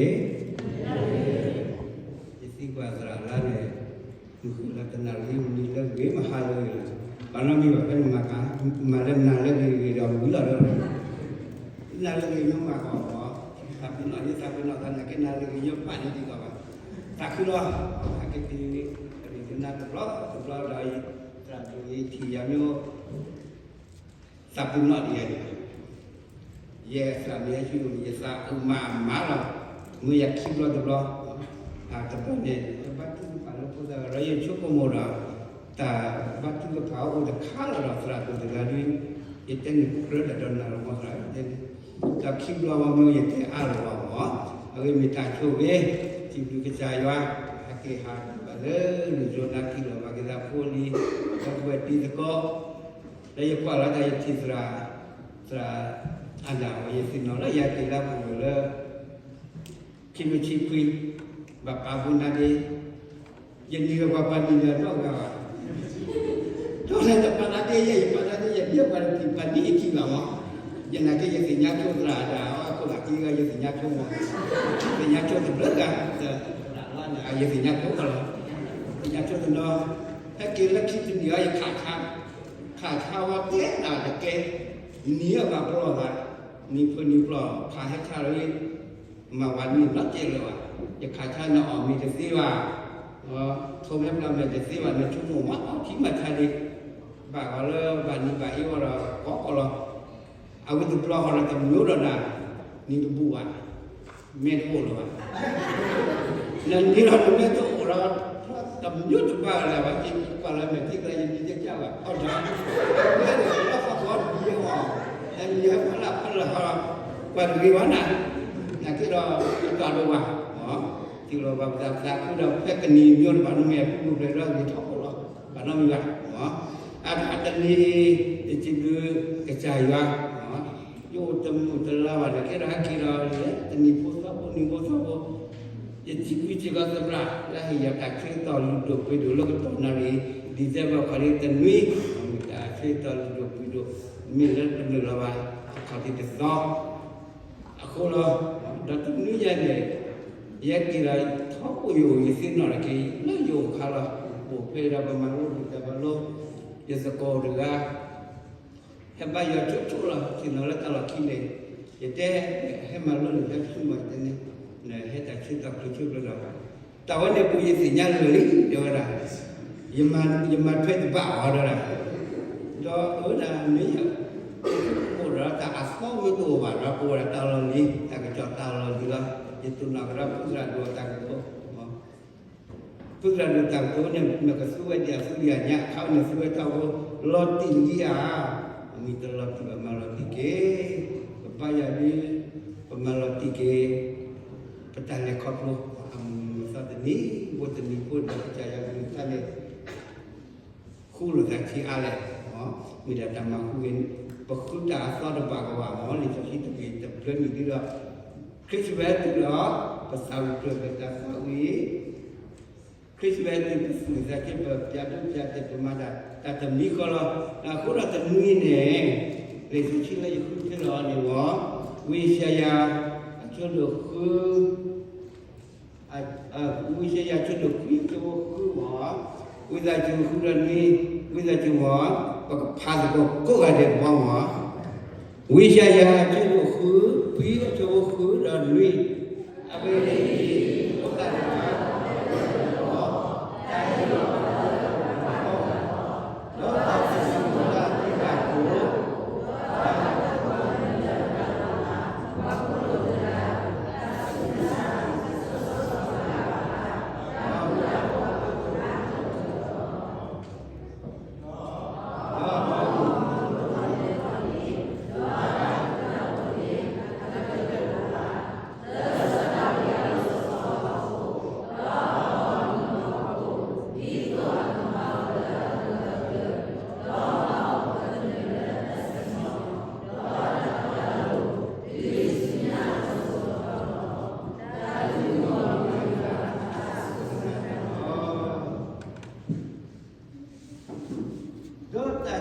ယသံကွၢ်သရၣ်လၢန့ၣ်, မုၢ်ဃုလၢတနၣ်ရံၣ်မနံၤလၢဂ့ၤ မဟါလၢဂ့ၤလီၤ. ဘၣ်နီတမံၤဘၣ် ဖဲနမၤက, မၤလၢနၤလၢဂ့ၤဂ့ၤဒီးဝံၤလီၤဒီး, နၤလၢဂ့ၤညီမၤကီး, သးပ့ၤနီၣ်ယသးပ့ၤနီၣ်သး နကဲနၤလၢဂ့ၤညီပာ်န့ၢ်ဒံးကီးဘၣ်. သးခုလီၤ, ဟဲက့ၤတုၤ, ပဒုးကနၣ်တဘျီတဘျီဒီး, သရၣ်ဒိၣ်ဂ့ၤထံၣ်ယၤမ့ၢ် သးပ့ၤနီၣ်ဒံးယၤန့ၣ်, ယဲသရၣ်မ့ၢ်ဟဲဆူယအိၣ်န့ၣ် ယသးအုးမးမးလီၤ. မ့ၢ်ယၤခံဘျီတဘျီ, တဘျီန့ၣ် ယဘါထုကဖၣ်လၢဖိသၣ်ဂၤဒီး ယဆိကမိၣ်ဒီး, တၢ်ဘါထုကဖၣ်အိၣ်တခါလီၤဒီး သရၣ်ဒိၣ်တဂၤဒီး, ယတဲန့ၣ်ကြၢးတၢ်ဒီးနၤလီၤမးသရၣ်, ဒီးခံဘျီဝဲမ့ၢ်ယတဲအါလီၤဘၣ်မး, အဂ့ၢ်မ့ၢ်တၢ်ဆိၣ်ဂ့ၤ, စံးဘျုးကစၢ်ယွၤ, ဟဲက့ၤဟးဒံးဘၣ်လၢလံာ်ယိၤနါထံလီၤ ဘၣ်က့ၤသးဖိလံ, ဒီပုၢ်ဝဲၢ်တံၤသကိး လၢယကွၢ်လီၤတၢ်ယထံၣ်သရၣ်, သရၣ်အဒၣ်ဝဲ ယသ့ၣ်နီၣ်လၢယၤက့ၤလၢပူၤလၢ ခံမဆံခွံ, ဘၣ်ပာ်ဖိနါဒ့, ယနံၤလၢပှၤပာ်နံၤလၢအနီၢ်ဂၤဘၣ်, ဒီးလၢတပာ်နါဒ့ယဲ ယပာ်နါဒ့ယဲ မ့ၢ်ပှၤတထံၣ်ပာ်နံၤအခံဘၣ်မး, ယနာ်က့ယသ့ၣ်ညါဆိသရၣ်အဒၣ်အီၤ အခိၣ်ဂၤက့ဂၤ ယသ့ၣ်ညါဆိမး, သ့ၣ်ညါဆိတဘျုးဂၤ, သရၣ်လၢန့ၣ် ယသ့ၣ်ညါဆိလီၤ, သ့ၣ်ညါဆိတနီၤ, ဟဲက့ၤလၢခံတနံၤအီၤ ယခးဆါ, ခးဆါဝဲတဲနၤတကဲ, နံၤအဘၣ်ပျီၢ်သး, နံၤဖုနံၤပျီၢ် ခးဟဲဆါလီၤ မၤဝဲန့ၣ်နီတကဲလၢၤဘၣ်, ယခးဆါနအီၣ်မ့ၤတသ့ဘၣ်, ထိးမဲပျၢ်မဲာ်တသ့ဘၣ် နဆိကမိၣ်မၤအီၣ်ထံမၤဆါဒံး, ဘၣ်ဂီၤလၢဘၣ်နံၤဘၣ်အ့ဝဲဒီး ကိးကီးလီၤ, အဝဲတဘျီဃီဒီးတမံၤဒီးနၤ, နံၤတဘူၣ်ဘၣ်, မဲာ်တအိၣ်လၢၤဘၣ် နနံၤဒီးနမဲာ်တအိၣ်ဒီး, တမံၤတဘၣ်လၢၤဘၣ် ယကွၢ်လၢမဲာ်ထံကျါ ယဒ်ကၢ်ကၢ်ဘၣ် အီၣ်ဒီး, မဲာ်လၢဖီဃီဒ်ယဲအီၤ, နံၤဟဲဖီလာ်ဖီလာ်ဃီ, ကွၢ်တဂ့ၤဝဲနၤ, နာ်က့ဒီး, ယကွၢ်လၢဝဲ, တုၤလီၤဘၣ်ပသးပသးခုဒီး ဖဲကနံၤမ့ၢ်တဘၣ်နမဲာ်ပူၤပူၤဖျဲးဒီးဂ့ၤထီၣ်ဖိလီၤ, ဘၣ်နီတမံၤဘၣ်, အတၢ်တနံၤ, ယစံးဘျုးကစၢ်ယွၤ, ယအိၣ်တမုာ်တလၤဘၣ်န့ၣ် ကဲထီၣ်ဟဲက့ၤဒီး တနံၤဖိသီဖိ နံၤဖိသီဖိ, ယစံးဘျုးစ့ၢ်ကီးသရၣ် လၢဟ့ၣ်ယၤတၢ်ဆၢကတီၢ်လုၢ်ဒိၣ်ပှ့ၤဒိၣ်လၢကတီၢ်နၣ်ရံၣ် December ခီၣ်ထံးတနွံ, မ့ၢ်တၢ်ဆၢကတီၢ်လုၢ်ဒိၣ်ပှ့ၤဒိၣ်, မ့ၢ်လၢတမုာ်လီၤဘၣ်, အခီၣ်ထံးတသီ အဃိလီၤ, ဒီးတနွံညါန့ၣ်, ယဟဲက့ၤဒီးထီဘိယအိၣ် ယသ့ၣ်နီၣ်ထီၣ်က့ၤ လၢယအိၣ်ခါလီၤ, အိၣ်ဖျဲၣ်ဒီးပမၤလိဒုၣ်တၢ်မၤလိ, ယသကိးတဂၤ ဟဲဘါယွၤဆိဆိလီၤ, သ့ၣ်နီၣ်လၢတၢ်လီၢ်ခံန့ၣ်, ယတဲ, ဟဲမၤလိန့ၣ် ဟဲဆူမး ယတဲန့ၣ်, နဟဲတၢ်ဆၢကတီၢ်ချုးဆၢကတီၢ်, တၢ်ဝဲန့ၣ်ပူၤယသ့ၣ်ညါလၢာ်လံ တဲဝဲဒၣ်, ယမၤထွဲတဘၣ်အီၤဒီး, ဒီးအဝဲဒၣ်မ့ၢ်ယ, အိၣ်ဒီးတၢ်အသီမ့ၢ်တအိၣ်ဘၣ်ဒီး ပဝဲဒၣ်တၢ်လီၢ်လံၤ တၢ်ကစီၣ်တၢ်လီၢ်လံၤလီၤ, ယတိၢ်နီၣ်ကဒီးဖုသရၣ်ဒိၣ်အတၢ်ကတိၤ ဖုသရၣ်ဒိၣ်တၢ်ကတိၤန့ၣ် မ့ၢ်ကသူဝဲဒ်အသူဒံးအညါ အခါန့ၣ်သူဝဲတၢ်ဖိ လီၤတံၢ်လံဧါ, မ့ၢ်တလီၤတံၢ်ဘၣ်မၤလီၤတံၢ်က့ၤ, ပဘါယွၤဒ်, ပမၤလီၤတံၢ်က့ၤ, ပတၢ်လဲၤခီဖျိ, အမုၢ်နံၤမုၢ်သီတနံၤ, ဖိတနံၤဖိဒီးကစၢ်ယွၤကလုၢ်ကထါန့ၣ် ဃူလိာ်သးထံအါလဲၣ်, မ့ၢ်ဒၣ်တၢ်မၤဃူဂ့ၤ, ပဃုတၢ်အသီတဘၣ်ကဘၣ်မး လံာ်စီဆှံတဘ့ၣ်တဘျၢနံၣ်ဒ်ဒီး, Christmas တုၤလီၤ, ပသးဝံၣ်ကြၢးပတၢ်သးဝံၣ်, Christmas တုၤပသူၣ်သးက့ ပပျးဒိပျးတဲာ် ပမၤတၢ်တၢ်တမံၤဃီလီၤ, အဃိဒီးတနွံန့ၣ်, လံာ်စီဆှံလၢယဃုထၢလီၤန့ၣ်မ့ၢ်, ဝံယၡါယၤ, အဆၢဒိၣ်ဃု ဝံယၡါယၤ အဆၢဒိၣ်ခွံ အဆၢဖိဃုမ့ၢ်, ဝံသးစူၤဃုဒီးနွံ, ဝံသးစူၤမ့ၢ်, ပကဖးသကိးကိးဂၤဒဲးတဘျီမ့ၢ်, ဝံယၡါယၤ အဆၢဒိၣ်ဃု, ခွံ အဆၢဖိဃုဒီးနွံ, အဂ့ၢ်ဒ်အံၤ, ဖိသၣ်တဂၤ ဒီးတၢ်သ့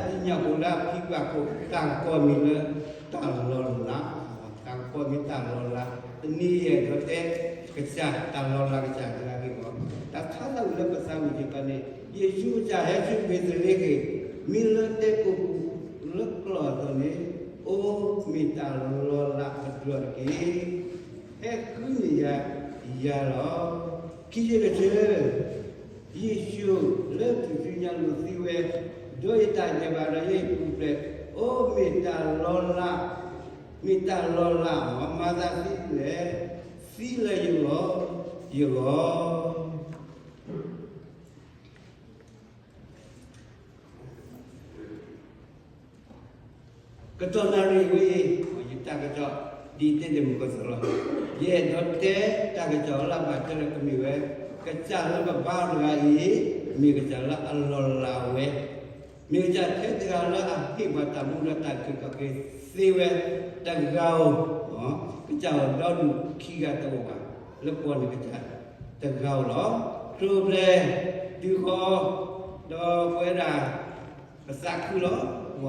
ၣ်ညါအိၣ်လၢအဖံဘၣ်ခိၣ် တၢ်ကပီၤမ့ၢ်လၢတၢ်လီၤလး, တၢ်ကပီၤမ့ၢ်တၢ်လီၤလး, တၢ် တနံၤအံၤဒီးတဲ ကစၢ်တၢ်လီၤလးကစၢ်တဂၤဂ့ၤလီၤ. တၢ်ထါသးဝံၣ်လၢပသးဝံၣ်က့ၤဘၣ်န့ၣ် ယ့ၣ်ၡူးကစၢ်ဟဲဆူဘ့းသလ့ဟ့ၣ် မ့ၢ်လၢတဲကိးပူၤလၢကျီၢ်အသိးန့ၣ် အိၣ်မ့ၢ်တၢ်လီၤလးအဒိၣ်တက့ၢ်. ဟဲဃုန့ၢ်ယၤယၤလီၤ. ခံဆံတဆၢ ယ့ၣ်ၡူးလၢထူၣ်စုညါလိာ်သံဝဲ, ဒီးယတၢ်ဒဲးဘးဒီးယဲအပူၤဖျဲး အိၣ်မ့ၢ်တၢ်လီၤလး, မ့ၢ်တၢ်လီၤလးမး မၤသးသံလဲၣ်, သံလၢယဂီၢ်, ယဂီၢ် ကတီၢ်နၣ်ရံၣ်ဝဲအံၤ ယတၢ်ကစီၣ် ဒ်တဲဒ်မုၢ်ကီၢ်စဲၣ်လီၤ. ယအဲၣ်ဒိးတဲတၢ်ကစီၣ်လၢဘၣ်တဲလၢကမ့ၢ်ဝဲ ကစၢ်လၢပဘါတဂၤအံၤ မ့ၢ်ကစၢ်လၢအလီၤလးဝဲ, မ့ၢ်ကစၢ်ထဲတဂၤလၢအဟ့ၣ်ပှၤတၢ်မူဒီးတၢ်အုၣ်က့ၤခီၣ်က့ၤသ့ဝဲတဂၤဧိၤ, ကစၢ်အီၤဒီဒူၣ်ခံဂၤတအိၣ်ဘၣ် လၢပှၤန့ၣ်ကစၢ်တဂၤဧိၤလီၤ. ခရံာ်အိၣ်ဖျဲၣ်တုၤဃီ ဒီးပဝဲဒၣ် ပသးခုလီၤ.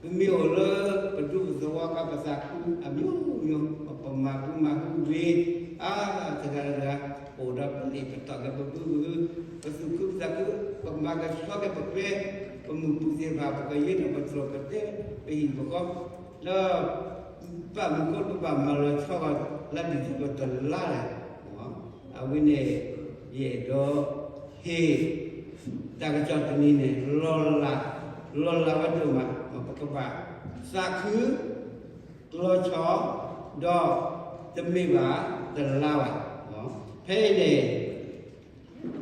ပမ့ၢ်အိၣ်လၢပဒူပသဝီခါ ပသးခုအမျိုးမျိုး, ပမၤဘုမၤဟုဝ့ၤ အါတဂၤတဂၤ, အိၣ်ဒီးပလ့ၣ်ပတီၢ်က့ၤပဘုပဟု, ပသူၣ်ခုပသးခု, ပမၤကဆှီက့ၤပကျဲ, ပမုၢ်ပူၤသ့ၣ်တဖၣ် ပကယ့ဒီးပတြီၤပတဲ ပဟံၣ်ပဃီ, လၢ ဘၣ်မနုၤဃိပဘၣ်မၤလီၤဆီဂီၢ်လၢဒ်သိးပတလါလဲၣ်. အဝဲန့ၣ် ယအဲၣ်ဒိးဟ့ၣ် တၢ်ကစီၣ်တနံၤန့ၣ် လီၤလး, လီၤလးဝဲဒိၣ်မး, ပကဘၣ်သးခု လီၤဆီ ဒီးတမ့ၢ်ဘၣ်တလါဘၣ်. ဖဲအံၤန့ၣ်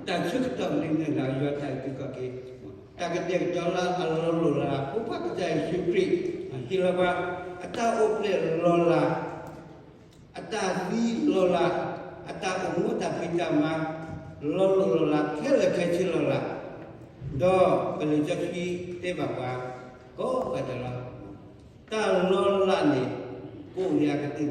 တၢ်ဆၢကတီၢ်လံန့ၣ်ဒီး ယွၤတၢ်အုၣ်က့ၤခီၣ်က့ၤ, တၢ်ကတဲာ်ကတီၤလၢအလီၤလိၣ်လၢ် ဖိခွါကစၢ်ယ့ၣ်ၡူးခရံာ် ဟ့ၣ်လီၤပှၤ အတၢ်အိၣ်ဖျဲၣ်လီၤလး, အတၢ်သံလီၤလး, အတၢ်အိၣ်မူတၢ်ဖံးတၢ်မၤ လီၤလိၣ်လီၤလး ခဲလၢာ်ခဲဆ့လီၤလး, ဒီးပလံာ်စီဆှံတဲဘၣ်ပှၤ ကိးဂၤဒဲးလီၤ. တၢ်လီၤလးန့ၣ် ကအိၣ်ဒံးအကတၢၢ်တဘျီ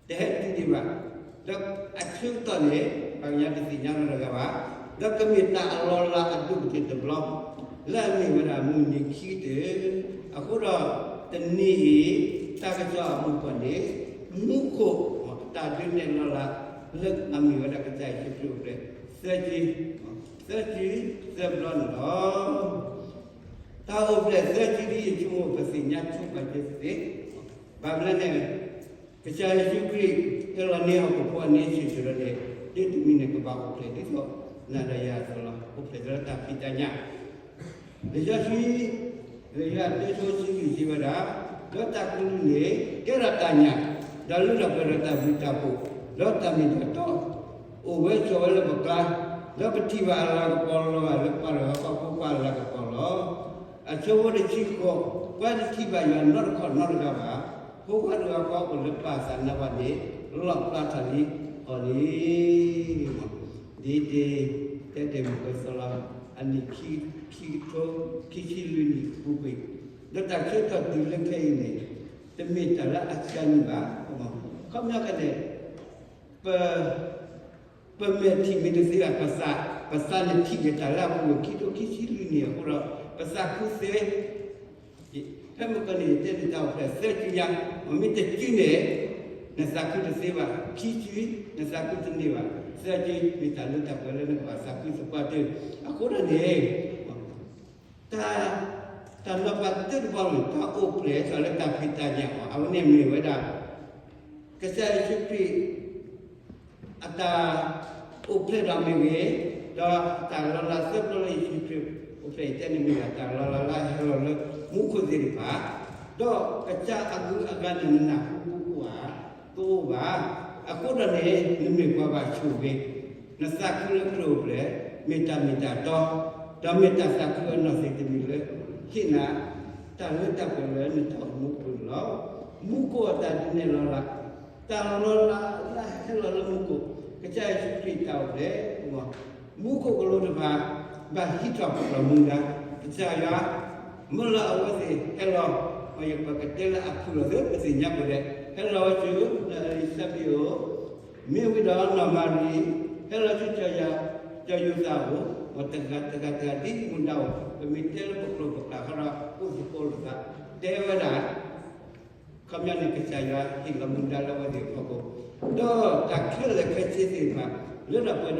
တဟဲတုၤဒံးဘၣ်. ဒီးအဆၢကတီၢ်န့ၣ် ပှၤကညီတသ့ၣ်ညါနီတဂၤဘၣ်. ဒီးကမ့ၢ်တၢ်အလီၤလးအဒိၣ်ကတၢၢ်တဘျီ လၢအမ့ၢ်ဝဲဒၣ်မုၢ်နံၤခံကတၢၢ်. အဃိဒီး တနံၤအံၤ တၢ်ကစီၣ်အမူးကီၢ်န့ၣ် မူခိၣ် တၢ်ဒုးနဲၣ်လီၤလး လၢအမ့ၢ်ဝဲဒၣ်ကစၢ်ယ့ၣ်ၡူးခရံာ်အိၣ်ဖျဲၣ် သၢဆံ, သၢဆံသၢဘျီန့ၣ်လီၤ. တၢ်အိၣ်ဖျဲၣ်သၢဆံဒ်ယဆိကမိၣ် ပသ့ၣ်ညါဆိပာ်စၢၤသ့, ဘၣ်မနုၤလဲၣ်န့ၣ် ကစၢ်ယ့ၣ်ၡူးခရံာ် ဟဲလီၤန့ၢ်ဟီၣ်ခိၣ်ဖိအန့ဆံးဆံးဒီးန့ၣ် ဒ်တမံၤန့ၣ် ကဘၣ်အိၣ်ဖျဲၣ်ဒ်သိးနၤဒီးယၤအသိးလီၤ. အိၣ်ဖျဲၣ်ဒီးတၢ်ဖံးတၢ်ညၣ် လံာ်စီဆှံ လံာ်ယိၤဟၣ်တၢ ဆၢ ဆံလွံၢ် စံးဝဲဒၣ်, ဒီးတၢ်ကလုၢ်န့ၣ် ကဲထီၣ်တၢ်ညၣ်, ဒီးလုၢ်ထီၣ်ပှဲၤဒီးတၢ်ဘျုးတၢ်ဖှိၣ်, ဒီးတၢ်မ့ၢ်တၢ်တီ အိၣ်ဝဲဆိးဝဲလၢပကျါ, ဒီးပထံၣ်ဘၣ်အလၤကပီၤလီၤဂာ်လၢပှၤတဂၤဃီ ဖိခွါအလၤကပီၤလီၤ. အဆၢဖိတဆံဃိး, ပှၤတထံၣ်ဘၣ်ယွၤနီတခီၣ်နီတဂၤဘၣ်. ဖိခွါတဂၤဃီအိၣ်လၢပၢ်အသးနါပှၢ်န့ၣ် လီၣ်ဖျါထီၣ်လံအီၤလံ. ဒ်တၢ်တဲဒၣ်မုၢ်ကီၢ်စဲၣ်လီၤ အနံၣ်ခံကထိ ခံဆံလွံၢ်နံၣ်ပူၤကွံာ်, ဒီးတၢ်ဆၢကတီၢ်တုၤလၢခဲအံၤန့ၣ် တမ့ၢ်တၢ်လၢအစှၤန့ၣ်ဘၣ်. ခီပညီကန့ၣ် ပ ပမဲာ်ထံၣ်မ့ၢ်တသ့ဘၣ် ပသး, ပသးန့ၣ်ထံၣ်က့ၤတၢ်လၢအပူၤကွံာ်ခံကထိခံဆံလွံၢ်နံၣ်အဃိဒီး ပသးခုသ့. ဖဲမုၢ်ကီၢ်န့ၣ် ယတဲန့ၣ်တၢ်အိၣ်ဖျဲၣ်သၢဆံညါ, မ့မ့ၢ်တဆံန့ၣ် နသးခုတသ့ဘၣ်, ခံဆံ နသးခုတန့ၢ်ဘၣ်, သၢဆံ မ့ၢ်တၢ်လၢတၢ်ပှဲၤလၢနကဘၣ်သးခုသပှၢ်တၢၢ်. အဃိဒီးန့ၣ် တၢ် တၢ်နီၤဖးတၢတဘီန့ၣ် တၢ်အိၣ်ဖျဲၣ်ထီၣ်လၢတၢ်ဖံးတၢ်ညၣ်အီၤ အဝဲန့ၣ်မ့ၢ်ဝဲဒၣ် ကစၢ်ယ့ၣ်ၡူးခရံာ် အတၢ်အိၣ်ဖျဲၣ်ထီၣ်မ့ၢ်ဂ့ၤ, ဒီးတၢ်လီၤလးသၢဘျီလၢယ့ၣ်ၡူးခရံာ်အိၣ်ဖျဲၣ်အံၤတဲန့ၣ်မ့ၢ်ဒၣ် တၢ်လီၤလးလၢအဟဲလီၤလၢမူခိၣ်သ့ၣ်တဖၣ်, ဒီးကစၢ်အဂုၤအဂၤန့ၣ် နနၢ်ဟူပူၤအိၣ်ဧါ, တအိၣ်ဘၣ်. အဃိဒီးန့ၣ် နမ့ၢ်ပှၤဘၣ်ဆိၣ်ဂ့ၤ, နသးခုလၢခရံာ်အိၣ်ဖျဲၣ် မ့ၢ်တၢ်မ့ၢ်တၢ်တီ, ဒီးမ့ၢ်တၢ်သးခုအနီၢ်သ့ၣ်တမံၤလၢ ဟ့ၣ်နၤ တၢ်လၢတၢ်ပှဲၤလၢနတၢ်အိၣ်မူအပူၤန့ၣ်လီၤ. မူခိၣ်အတၢ်ဒုးနဲၣ်လီၤလး, တၢ်လီၤလးလၢဟဲလီၤလၢမူခိၣ်, ကစၢ်ယ့ၣ်ၡူးခရံာ်တၢ်အိၣ်ဖျဲၣ်, မူခိၣ်ကလိတဖၣ် ဘၣ်ဟံးထီၣ်ပတြၢၤမူဒါ, ကစၢ်ယွၤ မၢလီၤအဝဲသ့ၣ်ဟဲလီၤ, ပှၤယပှၤကတဲလၢအဖုၣ်လီၤသ့ ပသ့ၣ်ညါပူၤဒဲး, ဟဲလီၤဝဲဆူ နီၢ်အ့လံၤစဘ့းအအိၣ်, မ့ၢ်ဝံၤဒီးနီၢ်မၤရံ, ဟဲလီၤဆူ စီၤယိၤသးအအိၣ်, ပှၤတဂၤတဂၤတဂၤဒ်မူဒါအိၣ်, ပမ့ၢ်တဲလၢပကျိာ်ပကျါဃီဒီး အိၣ်သကိးလိာ်သး, တဲဝဲဒၣ် ခီပညီန့ၣ် ကစၢ်ယွၤဟ့ၣ်လီၤမူဒါလၢအဝဲသ့ၣ်အဖီခိၣ်, ဒီးတၢ်ခဲလၢာ်ခဲဆ့သ့ၣ်တဖၣ် လၢတၢ်ပှဲၤ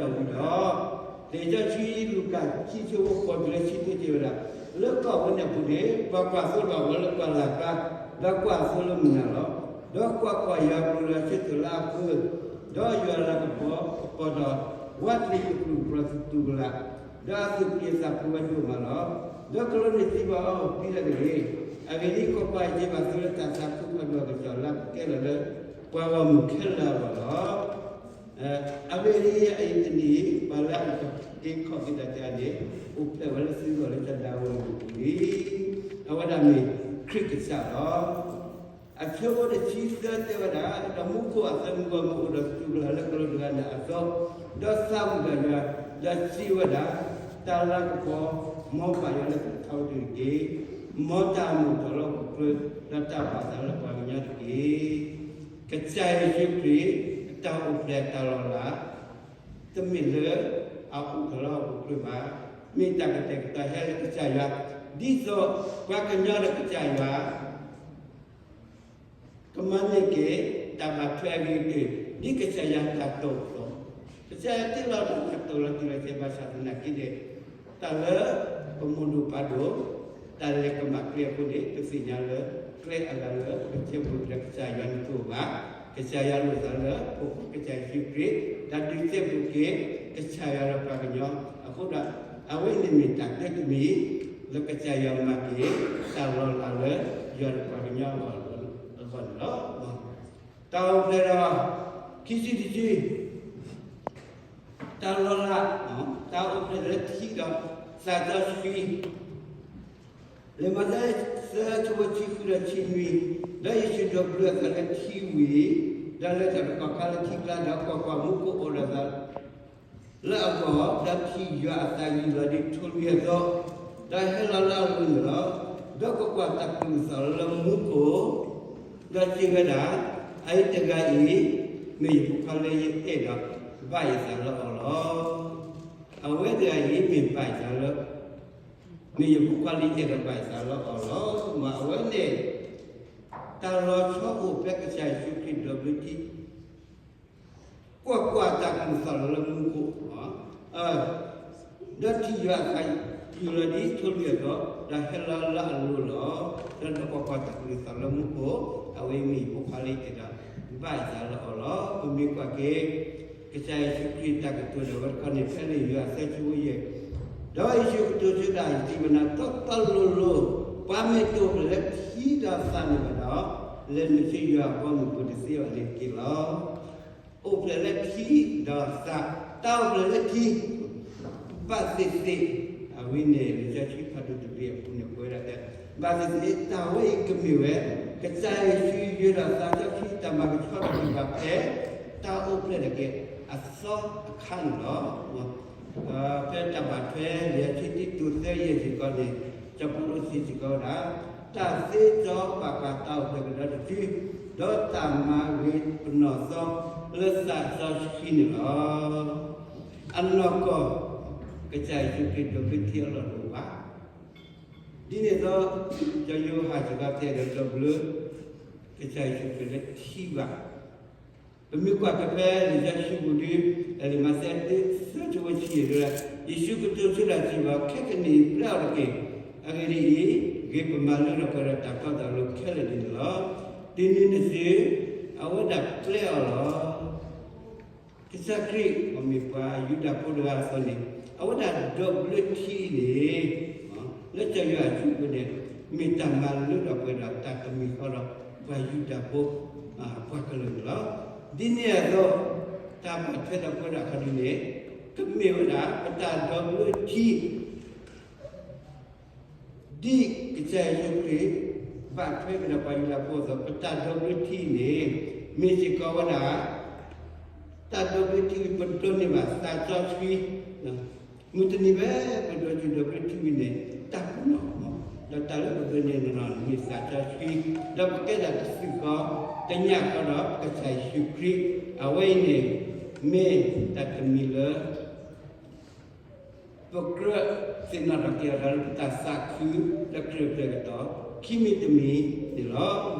ဒီးဝံၤဒီး, လံာ်စီဆှံလူၤကၣ် ခံဆၢဖိဃိးတုၤလၢဆံတၢ တဲဝဲဒၣ်, လၢကီၢ်ဝဲန့ၣ်အပူၤန့ၣ် ပှၤကွၢ်သိလီၤအဂီၢ်လၢပှၢ်လၢ်ကျါ, ဒီးကွၢ်သိလၢမုၢ်နၤလီၤ. ဒီးကွၢ်ကွၢ်, ယွၤအကလူးဒီးဆၢထၢၣ်လၢအဃၢၤ, ဒီးယွၤအလၤကပီၤကပီၤဒီး ဝးတရံးအကလုၢ်ကပီၤသတူၢ်ကလာ်, ဒီးအသူၣ်က့ၣ်သးပှဲၤဝဲဒိၣ်မးလီၤ. ဒီးကလီန့ၣ်စံးဘၣ်အီၤ, ပှၤဒ်လဲၣ်တဂ့ၤ. အဂ့ၢ်ဒ်အံၤ, ကွၢ်ကွၢ်, ယစံးဘၣ်သုလၢတၢ်သးခုဖးဒိၣ်အကစီၣ်လၢအကဲလီၤလၢ ပှၤဂီၢ်မုၢ်ခဲလၢာ်အဂီၢ်လီၤ. အဂ့ၢ်ဒ်အံၤ, အအံၤတနံၤအံၤ ပှၤလၢအက့ၤခီၣ်က့ၤတၢ်တဂၤန့ၣ် အိၣ်ဖျဲၣ်ဝဲလၢသုဂီၢ်လၢတၢ်ဒၣ်ဝဲအပူၤလံ. အဝဲဒၣ်မ့ၢ်ခရံာ်ကစၢ်လီၤ. အဆၢဖိတဆံသၢတဲဝဲဒၣ်, ဒီးမူခိၣ်အသးမုၢ်ဂီၢ်မုၢ်အိၣ်ဒီးသတူၢ်ကလာ်လၢကလီတဂၤန့ၣ်အသိး, ဒီးသးဝံၣ်ဒီးယွၤ, ဒီးစံးဝဲဒၣ်, တၢ်လၤကပီၤ, မ်ဘၣ်ယွၤလၢတၢ်ထီကတၢၢ်တက့ၢ်. မ်တၢ်မုာ်ထီၣ်လၢဟီၣ်ခိၣ်ချၢ, ဒီးတၢ်ဘၣ်သးလၢပှၤကညီတက့ၢ်. ကစၢ်ယ့ၣ်ၡူးခရံာ် အတၢ်အိၣ်ဖျဲၣ်အတၢ်လီၤလး တမ့ၢ်လၢအအိၣ်ထီၣ်လၢဟီၣ်ခိၣ်ချၢဘၣ်. မ့ၢ်တၢ်ကတဲာ်ကတီၤဟဲလၢကစၢ်ယွၤ, ဒ်သိးပှၤကညီဒီးကစၢ်ယွၤ ကမၤန့ၢ်က့ၤ တၢ်ဘၣ်ထွဲအဂ့ၤကတၢၢ် ဒ်ကစၢ်ယွၤတၢ်တိာ်အသိး, ကစၢ်ယွၤတ့လီၤတၢ်တိာ်လီၤတံၢ်လီၤဆဲး ဘၣ်ဆၣ်သနာ်က့ဒီး တၢ်လၢပမိၢ်ဒိၣ်ပၢ်ဒိၣ် တၢ်လဲၤကမၣ်ကျဲအဃိန့ၣ် ပသ့ၣ်ညါလၢကျဲအဂၤလၢပကစဲဘူးက့ၤဒီးကစၢ်ယွၤန့ၣ်တအိၣ်ဘၣ်. ကစၢ်ယွၤလိာ်သးလၢ ဖိခွါကစၢ်ယ့ၣ်ၡူးခရံာ် တၢ်ဒုးစဲဘူးက့ၤ ကစၢ်ယွၤဒီးပှၤကညီအဃိဒီး အဝဲန့ၣ်မ့ၢ်တၢ်ဒိတမံၤ လၢကစၢ်ယွၤမၤက့ၤ တၢ်လီၤလးလၢယွၤဒီးပှၤကညီအဂီၢ်န့ၣ်လီၤ. တၢ်အိၣ်ဖျဲၣ်ဒီး ခံဆံတဆံ တၢ်လီၤလး, တၢ်အိၣ်ဖျဲၣ်လၢထံဒီးသးစီဆှံ, လံာ်မးသဲ သၢ ဆၢဖိတဆံဃုဒီးတဆံနွံ, ဒီးယ့ၣ်ၡူးဒိးဘျၢအသးလၢထံဝံၤ, ဒီးလဲၤတၢ်တကီၢ်ခါလၢထံကျါ, ဒီးကွၢ်ကွၢ်, မူခိၣ်အိၣ်ဒီးသး လၢအဂီၢ်, ဒီးထံၣ်ယွၤအသးယံၤလီၤဒ်ထိၣ်လွံၢ်အသိး, ဒီးဟဲလီၤလၢအလိၤန့ၣ်လီၤ. ဒီးကွၢ်ကွၢ်, တၢ်ကလုၢ်သီၣ်လီၤလၢမူခိၣ်, ဒီးစံးဝဲဒၣ်, အအံၤတဂၤအံၤ မ့ၢ်ယဖိခွါလၢယအဲၣ်ဒီးဘၣ်ယသးလၢအီၤလီၤ. အဝဲတဂၤအံၤမ့ၢ်ဘၣ်ယသးလၢ, မ့ၢ်ယဖိခွါလၢယအဲၣ်ဒီးဘၣ်ယသးလၢအီၤလီၤ. မ့ၢ်အဝဲန့ၣ် တၢ်လီၤဆီအိၣ်ဖဲကစၢ်ယ့ၣ်ၡူးခရံာ်ဒိးဘျၢထံ ကွၢ်ကွၢ်, တၢ်ကလုၢ်သီၣ်လီၤလၢမူခိၣ်, ဒီးထံၣ်ယွၤအသးယံၤလီၤဒ်ထိၣ်လွံၢ်အသိး, ဒီးဟဲလီၤလၢအလိၤလီၤ. ဒီးကွၢ်ကွၢ်, တၢ်ကလုၢ်သီၣ်လၢမူခိၣ်, အဝဲအံၤမ့ၢ်ယဖိခွါလၢယအဲၣ်ဒီးဘၣ်ယသးလၢအီၤလီၤ. ပမ့ၢ်ကွၢ်က့ၤ ကစၢ်ယ့ၣ်ၡူးခရံာ်တၢ်ကတိၤဒီးဝဲတခီန့ၣ် ဖဲလံာ်ယိၤဟၣ်သၢဆၢဖိယဲၢ်, ဒီးယ့ၣ်ၡူးကတိၤဆၢတၢ်အံၤစံးဝဲဒၣ်, တီတီလိၤလိၤ, ပှၤမ့ၢ်တအိၣ်ဖျဲၣ်လၢထံဒီးသးန့ၣ်ဘၣ်ဒီး, လဲၤနုာ်ဆူယွၤအဘီအမုၢ်ပူၤတသ့ဘၣ်န့ၣ်တက့ၢ်လီၤ. အိၣ်ဖျဲၣ်လၢထံဒီးသး, တၢ်အိၣ်ဖျဲၣ်လၢထံ ဘၣ်သ့ၣ်သ့ၣ်, အဝဲန့ၣ် လံာ်စီဆှံဖးဒိၣ်တဘ့ၣ်အပူၤန့ၣ် ပဝဲဒၣ်တဲ, ဘၣ်သ့ၣ်သ့ၣ် တၢ်ဝဲအံၤကမ့ၢ်ဝဲ ကစၢ်ယ့ၣ်ၡူးယွၤဒီးသးစီဆှံတၢ်မၤကဆှီတၢ်ဒံးဘၣ်ဖဲ တၢ်အိၣ်ဖျဲၣ်တၢ်က့ၤအသီအခါန့ၣ်လီၤ. ဖဲတၢ်ဘၣ်ထွဲလံာ်စီဆှံတံတူးသၢယဲၢ်စ့ၢ်ကီးန့ၣ် စီၤပီလူးစံးစ့ၢ်ကီးဝဲဒၣ်, တၢ်သ့စီဘၣ်ပာ်တၢ်အိၣ်ဖျဲၣ်ကဒီးတစု, ဒီးတၢ်မၤဂ့ၤပနီၢ်သီလၢသးစီဆှံန့ၣ်လီၤ. အနီၢ်ကီၢ် ကစၢ်ယ့ၣ်ၡူးခရံာ်ဒိးဘျၢထံအလီၢ်တအိၣ်ဘၣ်. ဒ်န့ၣ်အသိး စီၤယိၤဟၣ်စ့ၢ်ကီးတဲဒီး ဒိးဘျၢ ကစၢ်ယ့ၣ်ၡူးခရံာ်လၢထံဘၣ်. ပမ့ၢ်ကွၢ်က့ၤဖဲလံာ်စီဆှံပူၤဒီး လံာ်မးသဲ သၢဆၢဖိဆံယဲၢ်တဲဝဲဒၣ်, ယ့ၣ်ၡူးကတိၤဆၢတၢ်စံးဘၣ်, ခဲကနံၣ်အံၤပျဲအီၤတက့ၢ်. အဂ့ၢ်ဒ်အံၤ, ဂ့ၤပမၤလၢထီၣ်ပှဲၤဒီးတၢ်တီတၢ်လိၤခဲလၢာ်န့ၣ်လီၤ. တုၤနုၤတစု အဝဲဒၣ်ပျဲအီၤလီၤ. ကစၢ်ခရံာ် ပမ့ၢ်ပှၤယူဒၤဖိတဂၤအသိးန့ၣ် အဝဲဒၣ်ဒိးဘျၢထံန့ၣ် လၢစီၤယိၤဟၣ်အစုပူၤန့ၣ် မ့ၢ်တၢ်မၤလၢထီၣ်ပှဲၤဒီးတၢ်တမံၤဃီဒီး ပှၤယူဒၤဖိ ပှၤကလုာ်န့ၣ်လီၤ. ဒ်န့ၣ်အသိး တၢ်ဘၣ်ထွဲဒီးပဝဲဒၣ်ခီဒုန့ၣ် ကမ့ၢ်ဝဲဒၣ် ပတၢ်ဒိးဘျၢထံ ဒ်ကစၢ်ယ့ၣ်ၡူးခရံာ် ဘၣ်ထွဲက့ၤဒီးပှၤယူဒၤဖိအသိး ပတၢ်ဒိးဘျၢထံန့ၣ် မ့ၢ်စ့ၢ်ကီးဝဲဒၣ် တၢ်ဒိးဘျၢထံ ပဒိးန့ၢ်ဘၣ်သးစီဆှံ မုၢ်တနံၤဖဲ ပဒိးတုၤဒိးဘျၢထံဝံၤန့ၣ် တၢ်ပနီၣ် ဒီးတၢ်လၢပဒိးန့ၢ်န့ၣ် မ့ၢ်သးစီဆှံ ဒီးပကဲဒၣ်တသုးဃီ တညၣ်ဃီဒီးကစၢ်ယ့ၣ်ၡူးခရံာ် အဝဲအံၤန့ၣ် မ့ၢ်တၢ်တမံၤလၢ ပကြၢးသ့ၣ်နီၣ်ထီၣ်က့ၤအီၤလၢပတၢ်သးခု ဒီးကြၢးပျဲၢ်ကတီၤ ခံမံၤတမံၤန့ၣ်လီ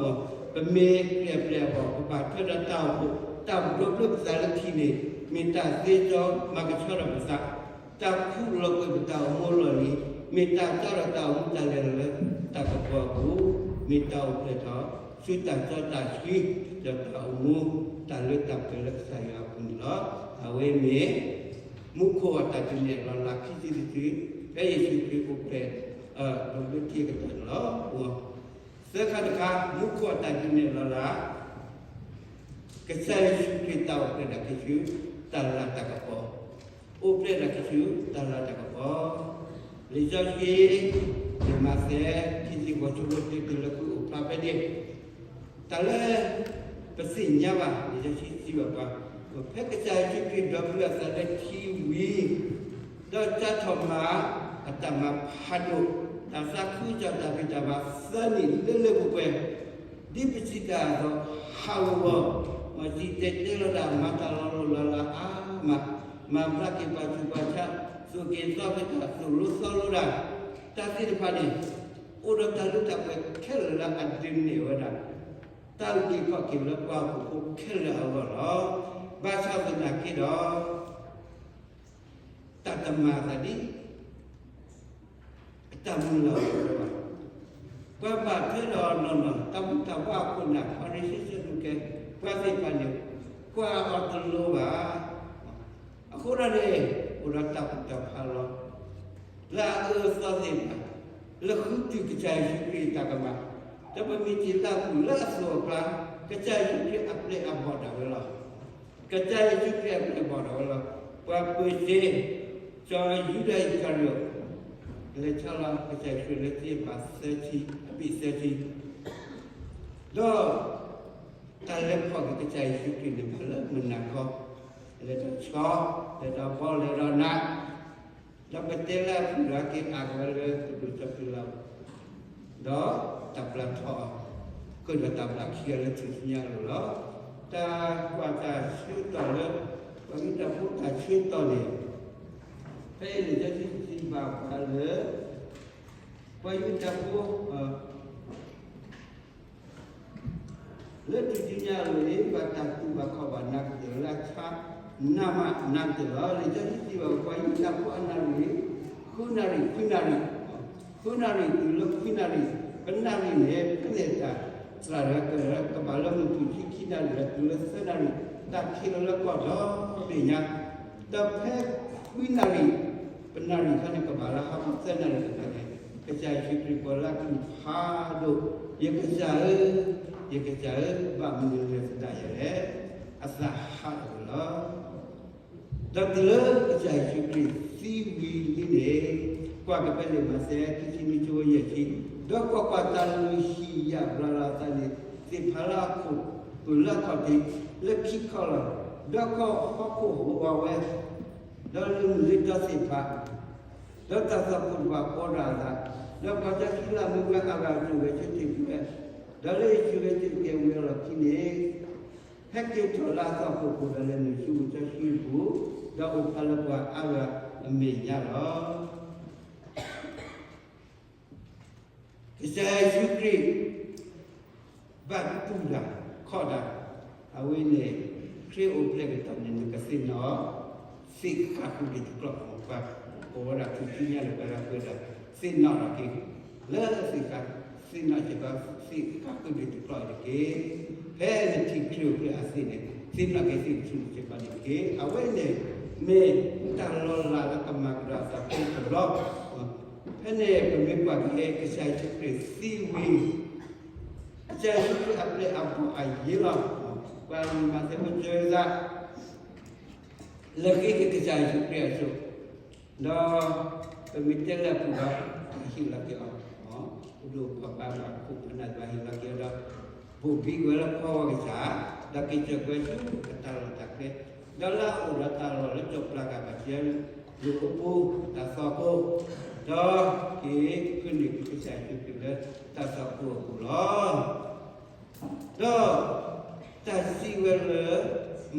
ၤ. ပမ့ၢ်ခရံာ်အပျဲၢ်အဘီၣ် ပဘၣ်ထွဲဒီးတၢ်အိၣ်ဖှိၣ်, တၢ်အိၣ်ဖှိၣ်ဒိးဘျၢပသးလၢထံန့ၣ် မ့ၢ်တၢ်သ့စီမၤကဆှီထီၣ်ပသး, တၢ်ခူၣ်လီၤကွံာ်ပတၢ်အိၣ်မူအလီၢ်လံၤ မ့ၢ်တၢ်တီဒီးတၢ်အိၣ်မူတၢ်လဲၤလီၤလၢတၢ်ကပီၤအပူၤ, မ့ၢ်တၢ်အိၣ်ဖျဲၣ်ထီၣ်ဆူတၢ်စီတၢ်ဆှံ ဒီးတၢ်အိၣ်မူတၢ်လၢတၢ်ပှဲၤလၢကစၢ်ယွၤအပူၤန့ၣ်လီၤ. အဝဲမ့ၢ် မူခိၣ်အတၢ်ဒုးနဲၣ်လီၤလးခံဆံတစု ဖဲယ့ၣ်ၡူးခရံာ်အိၣ်ဖျဲၣ် ဒီးလၢထံအကတီၢ်န့ၣ်လီၤ. သၢခါတခါ မူခိၣ်အတၢ်ဒုးနဲၣ်လီၤလး ကစၢ်ယ့ၣ်ၡူးခရံာ်တၢ်အိၣ်ဖျဲၣ်ဒၣ်က့ၤဆူတၢ်လၤတၢ်ကပီၤ, အိၣ်ဖျဲၣ်ဒၣ်က့ၤဆူတၢ်လၤတၢ်ကပီၤ, လံာ်စီဆှံ လံာ်မးသဲ ခံဆံဃိး ဆၢဖိတၢတုၤလၢဃု အိၣ်ဖျါဖဲန့ၣ် တၢ်လၢပသ့ၣ်ညါဘၣ် လံာ်စီဆှံစံးဘၣ်ပှၤ, ဖဲကစၢ်ယ့ၣ်ၡူးခရံာ်ဒိးဘျၢအသးလၢထံဝံၤ ဒီးစးထီၣ်မၤအတၢ်မၤဖးဒိၣ် တၢ်သးခုကစီၣ်တၢ်ဖံးတၢ်မၤသၢနံၣ်လၢလၢပှဲၤပှဲၤ, ဒ်ပစံးတၢ်အသိး ဟးဂီၤဂီၤ, မၤစံၣ်တဲၤတဲလီၤတၢ် မၤတၢ်လီၤလိၢ်လီၤလးအါမး, မၤဘျါက့ၤပှၤဆူးပှၤဆါ, သိၣ်က့ၤသီက့ၤတၢ်သိၣ်လိသီလိတၢ်, တၢ်သ့ၣ်တဖၣ်န့ၣ် အိၣ်ဒီးတၢ်လုၢ်တၢ်ပှ့ၤခဲလၢာ်လၢအဒုးနဲၣ်ဝဲဒၣ် တၢ်အုၣ်က့ၤခီၣ်က့ၤလၢပှၤဟီၣ်ခိၣ်ဖိခဲလၢာ်အဂီၢ်လီၤ. ဘၣ်ဆၣ်သနာ်က့ဒီး တၢ်တမၤအသးဒ် အတၢ်မုၢ်လၢ်လီၤဘၣ်. ပှၤဘၣ်ထွဲဒီးနီၢ်နီၢ် တၢ်ဘူၣ်တၢ်ဘါအခိၣ်အနၢ် ဖၤရံၤၡဲ စၤဒူးကဲ ပှၤသ့ၣ်တဖၣ်န့ၣ် ကွၢ်အီၤတလိၤဘၣ်. အဃိဒီးန့ၣ် အိၣ်ဒီးတၢ်ဘူၣ်တၢ်ဘါလီၤ လၢအအၢအသီသ့ၣ်တဖၣ် လၢဃုတုၤကစၢ်ယ့ၣ်ၡူးခရံာ်အတၢ်ကမၣ်, ဒီးပမ့ၢ်ထံၣ်လၢအပူၤလၢအသိးအကျါ ကစၢ်ယ့ၣ်ၡူးခရံာ်အပျဲၢ်အဘီၣ်ဒၣ်ဝဲလီၤ. ကစၢ်ယ့ၣ်ၡူးခရံာ်အပျဲၢ်အဘီၣ်ဒၣ်ဝဲလီၤ. ပှၤပၢၤစ့ စီၤယူဒၤအံၣ်စကၤရံၤအိၣ် လဲၤဆါလီၤကစၢ်ယ့ၣ်ၡူးခရံာ်လၢစ့ဘးသၢဆံ အဘ့ၣ်သၢဆံ ဒီး တၢ်လဲၤဖီၣ်က့ၤကစၢ်ယ့ၣ်ၡူးခရံာ်န့ၣ် ဘၣ်လၢမုၢ်နၤခီ, လဲၤဒီးဆီ, လဲၤဒီးဘီ, လဲၤဒီးနး, ဒီးပတဲလၢအပူၤဒီးက့ၤအါကဝဲလၢပဒိၣ်စီၤပံၤလး, ဒီးတၢ်ပျၢ်ထီၣ်အီၤ, ဃုာ်ဒီးတၢ်ပျၢ်ခံဂၤလၢထူၣ်စုညါအလိၤလီၤ. တၢ်ကွၢ်တၢ်ဆၢကတီၢ်လၢ ပှၤယူဒၤဖိတၢ်ဆၢကတီၢ်န့ၣ်, ဖဲအံၤန့ၣ် လံာ်စီဆှံစံးဘၣ်ပှၤလၢ ပှၤယူဒၤဖိ လၢထူၣ်စုညါအလိၤန့ၣ် ဘၣ်တၢ်တူၢ်ဘၣ်ခီၣ်ဘၣ်နးကတၢၢ် လၢအဆါနးမးနးကတၢၢ်လီၤ. လံာ်စီဆှံစံးဘၣ်ပှၤ ယူဒၤဖိအနၣ်ရံၣ် ဃုနၣ်ရံၣ် ခွံနၣ်ရံၣ်, ဃုနၣ်ရံၣ်တုၤလၢခွံနၣ်ရံၣ်, ပနၣ်ရံၣ်န့ၣ် ဖဲန့ၣ်တၢ်သရၣ်လၢက ကဘၣ်လၢမုၢ်ထူၣ်ဆံခံနၣ်ရံၣ်ဒီးတုၤလၢသၢနၣ်ရံၣ်, တၢ်ခံးလီၤလၢကီၢ်ဒီဘ့ၣ်ညါ, ဒီးဖဲခွံနၣ်ရံၣ် ပနၣ်ရံၣ်ခါန့ၣ် ကဘၣ်လၢဟါခီသၢနၣ်ရံၣ်တဖၣ်န့ၣ်, ကစၢ်ယ့ၣ်ၡူးခရံာ်ပှၤလၢအကလုၢ်ဖးဒိၣ်, ယကစၢ်ဧၢ, ယကစၢ်ဧၢ, ဘၣ်မနုၤနလဲၤသဒၣ်ယၤလဲၣ်. အသးဟးထီၣ်ဝဲလီၤ. ဒီးတုၤလၢကစၢ်ယ့ၣ်ၡူးခရံာ်သံဝံၤလံန့ၣ်, ကွၢ်က့ၤဖဲလံာ်မးသဲ ခံဆံနွံ ဆၢဖိယဲၢ်ဆံ, ဒီးကွၢ်ကွၢ်, တၢ်လုၢ်ဟံၣ်ယာ်ဘျးလီၤအသးန့ၣ် သ့ၣ်ဖးလၢအခိၣ်ပူၤလၢအခီၣ်ထံး လၢခံခီလီၤ. ဒီးခီၣ်ဟီၣ်ခိၣ်ဟူးဂီၤဝဲ ဒီးလၢမုၢ်လ့တီသ့ၣ်တဖၣ်, ဒီးတၢ်သးဖှိၣ်တဖၣ်အိးထီၣ်အသး, ဒီးပှၤစီဆှံလၢအမူဝဲအါဂၤ စိာ်ဝဲဆၢထၢၣ်ကွံာ်ဝဲ, ဒီးလၢယ့ၣ်ၡူးခရံာ်စူၢ်က့ၤဝံၤအလီၢ်ခံန့ၣ်, ဟဲက့ၤထီၣ်လၢအသီၣ်ခိၣ်ပူၤဒီးလဲၤနုာ်ဆူမုၢ်စီဆှံပူၤ, ဒီးအိၣ်ဖျါလၢပှၤအါဂၤအမဲာ်ညါလီၤ. ကစၢ်ယ့ၣ်ၡူးခရံာ် ဘၣ်တူၢ်တၢ်ခီၣ်တၢ်, အဝဲန့ၣ် ခရံာ်အိၣ်ဖျဲၣ်ကတီၢ်န့ၣ် နကသ့ၣ်နီၣ် သ့ၣ်ဃၣ်ဃုာ်ဒံးတကျိာ်, ပှၤကိးဝဲဒၣ်ထူၣ်စုညါလၢပှၤလၢပှဲၤဒီး သ့ၣ်နီၣ်ထီၣ်က့ၤ လၢသ့ၣ်ဃၣ်, သ့ၣ်နီၣ်စ့ၢ်ကီး သ့ၣ်ဃၣ်ဃုာ်ဒံးတကျိာ်န့ၣ်တက့ၢ်. ဖဲနထံၣ်ခရံာ်အိၣ်ဖျဲၣ်အသ့ၣ်န့ၣ် သ့ၣ်နီၣ်က့ၤသ့ၣ်တထူၣ်စ့ၢ်ကီးန့ၣ်တက့ၢ်. အဝဲန့ၣ် မ့ၢ်တၢ်လီၤလးလၢကမၤကဒီးအသးဖဲတဘျီ ဖဲန့ၣ် ပမ့ၢ်ကွၢ်က့ၤ ကစၢ်ယ့ၣ်ၡူးခရံာ်သံဝံၤ ကစၢ်ယ့ၣ်ၡူးခရံာ်အပျဲၢ်အဘီၣ်အယံၤလီၤ. ပှၤမၤသဲဖိစၢၤသး လဲၤဃ့က့ၤကစၢ်ယ့ၣ်ၡူးခရံာ်အစိၣ်, ဒီးပမ့ၢ်တဲလၢအပူၤဒီး တၢ်ဟ့ၣ်လီၤက့ၤအီၤ, ပဒိၣ်ပှၤဘါပှၤခိၣ်ပနၢ်တဖၣ်ဟ့ၣ်လီၤက့ၤအီၤဒီး ဘိၣ်ဘံကွံာ်ဝဲလၢဖီဝီကစၢ်, ဒီးက့ၤစၢၤကွံာ်ဆူအတၢ်လီၢ်တၢ်ကျဲ, ဒီးလၢအအိၣ်ဒီးတၢ်လီၢ်လၢကၠီၣ်ပျၢ်ကၣ်ဘၣ်စၢၤ လိၣ်အပူၤ တၢ်သွၣ်ခိၣ်, ဒီးက့ၤဖုးန့ၢ်ကစၢ်ယ့ၣ်ၡူးခရံာ်လၢတၢ်သွၣ်ခိၣ်အပူၤလီၤ. ဒီးတၢ်စံးဝဲလၢ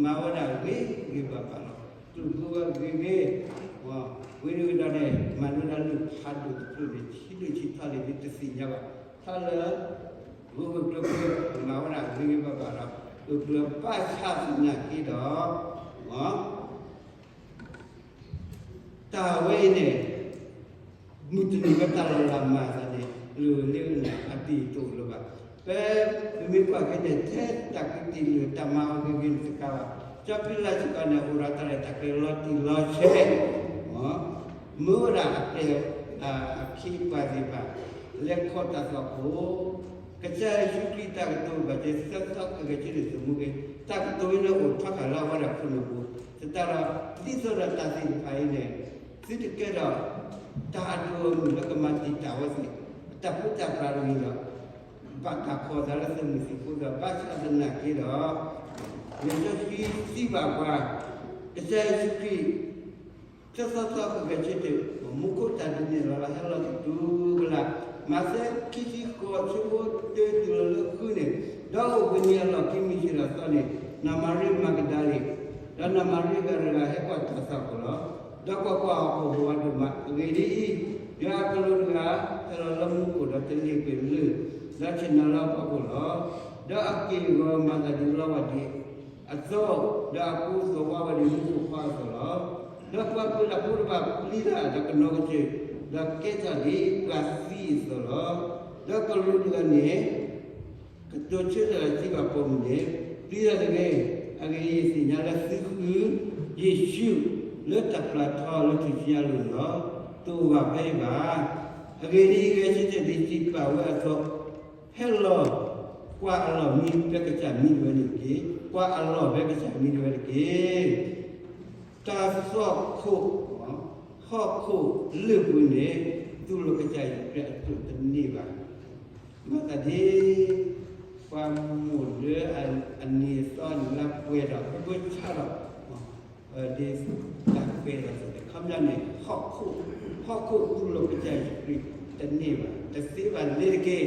မၤဝဲဒၣ်ဂ့ၤဂ့ၤဘၣ်ဘၣ်လီၤ. တူၢ်ဘၣ်ဝဲဂ့ၤဂ့ၤ, ဝံၤဒီးန့ၣ် မၤန့ၢ်ဒၣ်လုၢ်ဖးဒိၣ်တဖျၢၣ်န့ၣ် ဆံးဒိၣ်ဆံးထီၣ်လံ ဒ်တသ့ၣ်ညါဘၣ်. ဖျါလၢ ဂုာ်ကျဲးစၢးမၤဝဲဒၣ်ဂ့ၤဂ့ၤဘၣ်ဘၣ်ဒီး ဂုာ်ကျဲးစၢးဘၣ်ဆၣ်သနာ်က့ဒီး တၢ်ဝဲအံၤန့ၣ် မုၢ်တနံၤဝဲတၢ်လီၤလးမၤသးန့ၣ် လၢလၢအတံၤတအိၣ်လၢၤဘၣ်. ဖဲပမ့ၢ်ကွၢ်က့ၤန့ၣ် ထဲတၢ်ကတံာ်လၢတၢ်မၤအီၤဂ့ၤဂ့ၤန့ၣ်တကးဘၣ်. ကၠီဖံလးစ့ၢ်ကီးန့ၣ် အိၣ်ဒီးတၢ်ရဲၣ်တၢ်ကျဲၤလီၤတံၢ်လီၤဆဲး မ့ၢ်ဝဲဒၣ်အတဲ အခ့အပှၤသ့ၣ်တဖၣ် လဲၤခီတၢ်သွၣ်ခိၣ်, ကစၢ်ယ့ၣ်ၡူးခရံာ်တၢ်ကတိၤဘၣ်က့ၤသၢသီကဂဲၤဆၢထၢၣ်သမူက့ၤ တၢ်ကတိၤအံၤန့ၣ်အိၣ်ထီၣ်ဃာ်လၢအဝဲဒၣ်ခိၣ်နူာ်ပူၤ, သတးဒီး ဒ်သိးဒီးတၢ်သ့ၣ်တဖၣ်အံၤန့ၣ် သုတကဲဒီး တၢ်အဒိၣ်အမုၢ်လၢကမၤတံာ်တာ်ဝဲသ့ၣ် အတၢ်ပူၤတၢ်ပြးတဂ့ၤဒီး ဘၣ်တၢ်ဖီၣ်သးလၢသုးမုၢ်သံၣ်ဘိဒီး ဘၣ်ဆၣ်သနာ်က့ဒီး လံာ်စီဆှံစံးဘၣ်ပှၤ ကစၢ်ယ့ၣ်ၡူးခရံာ် သၢသီသီကဂဲၤဆၢထၢၣ် မူခိၣ်တၢ်ဒုးနဲၣ်လီၤလၢဟဲလီၤတတူၢ်ကလာ်, မးသဲခံဆံဃိး ဆၢဖိတၢတုၤလီၤလၢဃုန့ၣ်, ဒီးအိၣ်ဘှံးနံၤအလီၢ်ခံမုၢ်ဆ့ၣ်ထီၣ်သီန့ၣ် နီၢ်မၤရံမၤကဒၤလ့ၣ် ဒီးနီၢ်မၤရံဂၤတဂၤဟဲကွၢ်တၢ်သွၣ်ခိၣ်လီၤ. ဒီးကွၢ်ကွၢ်, ဟီၣ်ခိၣ်ဟူးဝးဒိၣ်မး, အဂ့ၢ်ဒ်အံၤ, ယွၤအကလူးတဂၤ ဟဲလီၤလၢမူခိၣ်ဒီးတလ့ၣ်ကွံာ်လၢၢ်, ဒီးဆ့ၣ်နီၤလၢအဖီခိၣ်လီၤ. ဒီးအက့ၢ်အဂီၤမၤသးဒ်လီဝၢ်ဒံးအသိး, ဒီးအကူအသိးဝါဝဲဒ်မူခိၣ်ဖီအသိးလီၤ. ဒီးပှၤပၢၤတၢ်ဖိတဖၣ်ပျံၤတၢ်ဒီးကနိးကစၢၢ်, ဒီးကဲထီၣ်ဒ်ပှၤသံအသိးလီၤ. ဒီးကလူးတဂၤန့ၣ် ကတိၤဆၢထၢၣ်ဒီးစံးဘၣ်ပိာ်မုၣ်န့ၣ်, ပျံၤတၢ်တဂ့ၤ, အဂ့ၢ်ဒ်အံၤ, ယသ့ၣ်ညါလၢသုဃုယ့ၣ်ၡူးလၢတၢ်ပျၢ်ထီလၢထူၣ်စုညါအလိၤန့ၣ်လီၤ. တအိၣ်ဘၣ်ဖဲအံၤဘၣ်. အဂ့ၢ်ဒ်အံၤ, ဂဲၤဆၢထၢၣ်ဒ်စံးပာ်ဝဲအသိး, ဟဲလီၤကွၢ်အလီၢ်မံဖဲကစၢ်မံဒၣ်ဝဲန့ၣ်တက့ၢ်. ကွၢ်အလီၢ်ဖဲကစၢ်မံဒၣ်ဝဲတက့ၢ်. တၢ်သွၣ်ခိၣ်, ဟီၣ်ခိၣ်လၢၢ်ပူၤန့ၣ် တူၢ်လိာ်ကစၢ်ယ့ၣ်ၡူးခရံာ်အသိးတန့ၢ်ဘၣ်. မၤသးဒ် ပှၤမိၢ်လၢအနံၤအသီအနံၤလါပှဲၤဒီး ပှဲၤဆါဒီး ဒ်တၢ်ပှဲၤဒီး ခီပညီန့ၣ် ဟီၣ်ခိၣ်တူၢ်လိာ်ကစၢ်ယ့ၣ်ၡူးခရံာ်တန့ၢ်ဘၣ်, တသ့ဘၣ်န့ၣ်တက့ၢ်.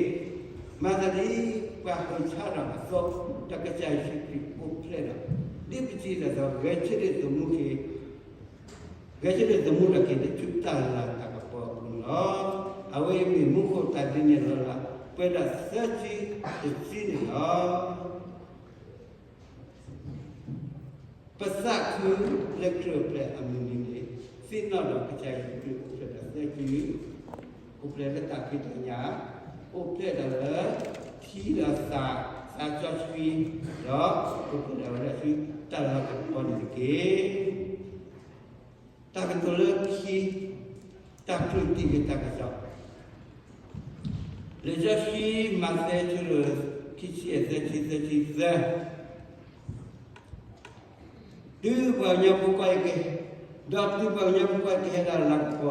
မၤသးဒ် ပှၤဟးဆါဒီးအသိး ဒီးကစၢ်ယ့ၣ်ၡူးခရံာ်အိၣ်ဖျဲၣ်ဒီး ဒ်ပစံးတၢ်အသိး ဂဲၤဆၢထၢၣ်သမူက့ၤ ဂဲၤဆၢထၢၣ်သမူထီၣ်က့ၤတၢ်ဆူတၢ်လၤတၢ်ကပီၤအပူၤန့ၣ်လီၤ. အဝဲအံၤမ့ၢ်မူခိၣ်တၢ်ဒုးနဲၣ်လီၤလး ပှဲၤဒီးသၢဆံတဆံန့ၣ်လီၤ. ပသးခုလၢခရံာ်အိၣ်ဖျဲၣ်အမုၢ်နံၤန့ၣ် သ့ၣ်နီၣ်ဒီးကစၢ်ယ့ၣ်ၡူးခရံာ် အိၣ်ဖျဲၣ်ဒီးသၢဆံ, အိၣ်ဖျဲၣ်လၢတၢ်ဖံးတၢ်ညၣ်, အိၣ်ဖျဲၣ်ဒီးလၢထံဒီးသး, သးစီဆှံ, ဒီးအိၣ်ဖျဲၣ်ဒီးဝဲဒၣ်ဆူတၢ်လၤကပီၤန့ၣ်တက့ၢ်. တၢ်ကတိၤလၢခံ, တၢ်ကလုၢ်တံၢ်က့ၤတၢ်ကစီၣ်, လံာ်စီဆှံမးသဲ အဆၢဒိၣ်ခံဆံယဲၢ် သၢဆံ သၢဆံသၢ တုၤပှၤကညီဖိခွါအံၤကဟဲ, ဒီးတုၤပှၤကညီဖိခွါအံၤကဟဲဒၣ်လၤကပီၤ,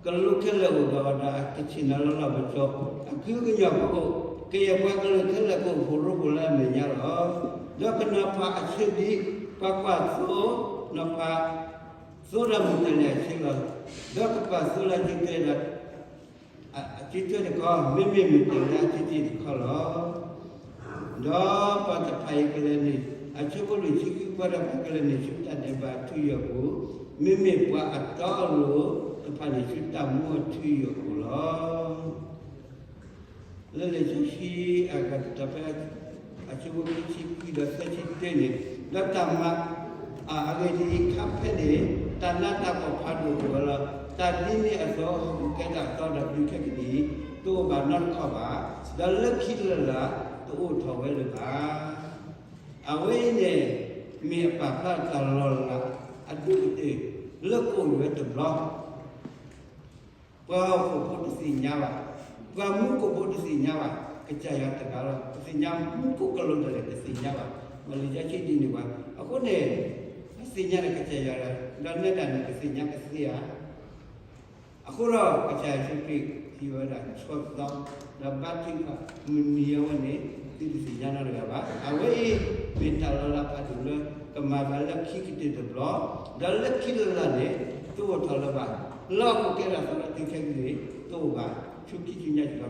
ကလူးခဲလၢာ်အိၣ်ဒီးအီၤဒီးအကဆ့ၣ်နီၤလၢလီၢ်ပစိာ်, အကုကညီၢ်ကအိၣ်, ကယဲၢ်ပှၤကလုာ်ခဲလၢာ်ကအိၣ်ဖှိၣ်ရိဖှိၣ်လၢအမဲာ်ညါလီၤ. ဒီးကနီၤဖးအဆၢဒံး, ပှၤကွၢ်သိနီၤဖး, သိဒီးမုၢ်တၢ်လဲၤအဆၢလီၤ. ဒီးကပာ်သိလၢအစုထွဲဒီး အစုထွဲတခီ, မ့မ့ၢ်မုၢ်တၢ်လဲၤအစုထွဲတခီလီၤ. ဒီးပှၤတဖၣ်အံၤကလဲၤန့ၣ်, အဆၢဖိလွံၢ်ဆံဃု ပှၤတဖၣ်ကလဲၤန့ၣ်ဆူတၢ်ဒဲးဘးအထူအယိာ်အပူၤ, မ့မ့ၢ်ပှၤအတီအလိၤတဖၣ်န့ၣ်ဆူတၢ်မူအထူအယိာ်အပူၤလီၤ. လၢလံာ်စီဆှံအဂၤတတီၤဖဲ အဆၢဖိခံဆံခွံဒီးသၢဆံတၢန့ၣ်, ဒီးတၢ်မၤ အဂ့ၢ်ဒ်အံၤ, ခါဖဲန့ၣ် တၢ်နးတၢ်ဖှီၣ်ဖးဒိၣ်အိၣ်ဝဲလီၤ. တၢ်ဒ်န့ၣ်အသိး ဟီၣ်ခိၣ်ကဲထီၣ်အသီဒီး တုၤခဲကနံၣ်အံၤ တအိၣ်ဘၣ်နီတခီၣ်ဘၣ်. ဒီးလၢခံလၢ်လၢ် တအိၣ်ထီၣ်ဝဲလၢၤဘၣ်. အဝဲအံၤန့ၣ် မ့ၢ်အပာ်ဖျါတၢ်လီၤလးအဒိၣ်ကတၢၢ် လၢကအိၣ်ဝဲတဘျီ ပှၤဟီၣ်ခိၣ်ဖိတသ့ၣ်ညါဘၣ်, ပှၤမူခိၣ်ဖိတသ့ၣ်ညါဘၣ်, ကစၢ်ယွၤတဂၤလီၤ. ပသ့ၣ်ညါမူခိၣ်ကလူးဒၣ်လဲာ်တသ့ၣ်ညါဘၣ်. မ့ၢ်လံာ်စီဆှံဒ်န့ၣ်ဘၣ်. အဃိန့ၣ် ပသ့ၣ်ညါဒီးကစၢ်ယွၤဒီး နဲဒၣ်န့ၣ် ပသ့ၣ်ညါကသ့ဧါ. အဃိဒီးကစၢ်ယ့ၣ်ၡူးခရံာ်စံးဝဲဒၣ် ဆိးသီ ဒီးဘါထုကဖၣ် မုၢ်နံၤအဝဲန့ၣ် သုတသ့ၣ်ညါနီတဂၤဘၣ်. အဝဲအံၤ မ့ၢ်တၢ်လီၤလးဖးဒိၣ်လၢ ကမၤသးလၢခံကတၢၢ်တဘျီ, ဒီးလၢခံလၢ်လၢ်န့ၣ် တအိၣ်ထီၣ်လၢၤဘၣ်. လၢဟီၣ်ခိၣ်ကဲထီၣ်အသီဒီးတုၤခဲကနံၣ်န့ၣ် တအိၣ်ဘၣ်, ဆူခံဆူညါစ့ၢ်ကီးတအိၣ်လၢၤဘၣ်. အဃိဒီးန့ၣ် ပှၤသရၣ်